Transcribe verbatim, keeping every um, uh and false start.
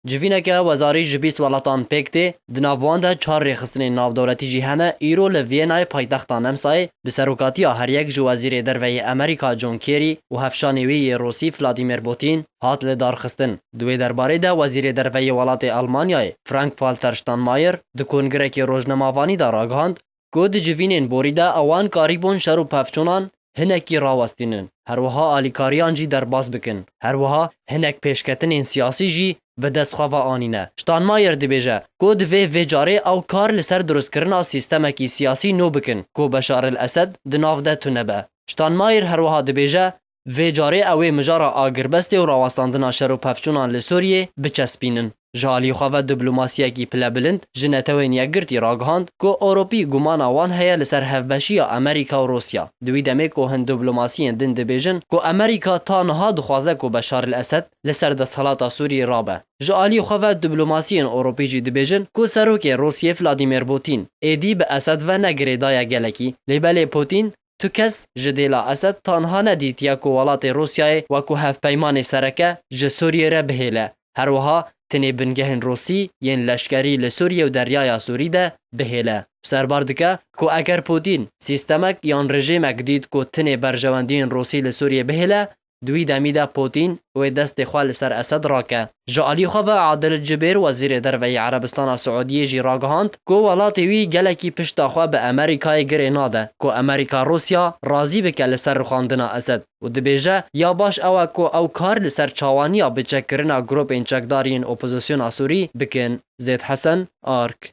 Civîneke wezarî ji bîst welatan pêk tê, di nav wan de çar rêxistinên navdewletî jî hene, îro li Vîyenayê paytexta Nemsayê bi serokatiya her yek ji Wezîrê Derve yê Amerîka John Kerry û hevşanê wî yê Rûsî Vladimir Putin hat lidarxistin. Di wê derbarê de Wezîrê Derve yê welatê Almanyayê Frank-Walter Steinmeier di kongrekê rojnamevanî de ragihand ku di civînên borî de ewan karîbûn şer û pevçûnan hinekî rawestînin, her wiha alîkariyan jî derbas bikin. Her wiha hinek pêşketinên siyasî jî bi dest xwe ve anîne. Steinmeier dibêje ku divê vê carê ew kar li ser dirustkirina sîstemekî siyasî nû bikin ku Beşar el Esed di nav de tune be. Steinmeier her wiha dibêje, vê carê ew ê mijara agirbestê û rawestandina şer û pevçûnan li Sûriyê biçespînin. Ji alî xwe ve diplomasiyekî pilebilind ji Netewên Yekgirtî ragihand ku Ewropî gumana wan heye li ser hevbeşiya Amerîka û Rûsya. Di wî demê ku hin diplomasiyên din dibêjin ku Amerîka ta niha dixwaze ku Beşar el Esed li ser desthelata Sûriyê rabe. Ji alî xwe ve diplomasiyên Ewropî jî dibêjin ku serokê Rûsiyê Vladimir Putin êdî bi Esed ve ne girêdayî gelekî, lê belê Putin tu kes ji dêla Esed ta niha nedîtiye ku welatê Rûsyayê wekû hevpeymanê sereke ji Sûriyê re bihêle. Her wiha tenê bingehên Rûsî yên leşkerî li Sûriyê û Deryaya Sûrî de bihêle. Serbar dike ku eger Putin sîstemek yan rejîmek dît ku tenê berjewendiyên Rûsî li Sûriyê bihêle, di wî demî de Putin wê destê xwe li ser Esed rake. Ji alî xwe ve Adil Cibêr, Wezîrê Derve yê Erebistana Siûdiyê jî ragihand ku welatê wî gelekî pişta xwe bi Amerîkayê girê nade ku Amerîka Rûsya razî bike li ser rixandina Esed û dibêje, ya baş ew e ku ew kar li ser çawaniya biçekkirina grûpên çekdar yên opozisyona Sûrî bikin. Zêd Hesen, Ark.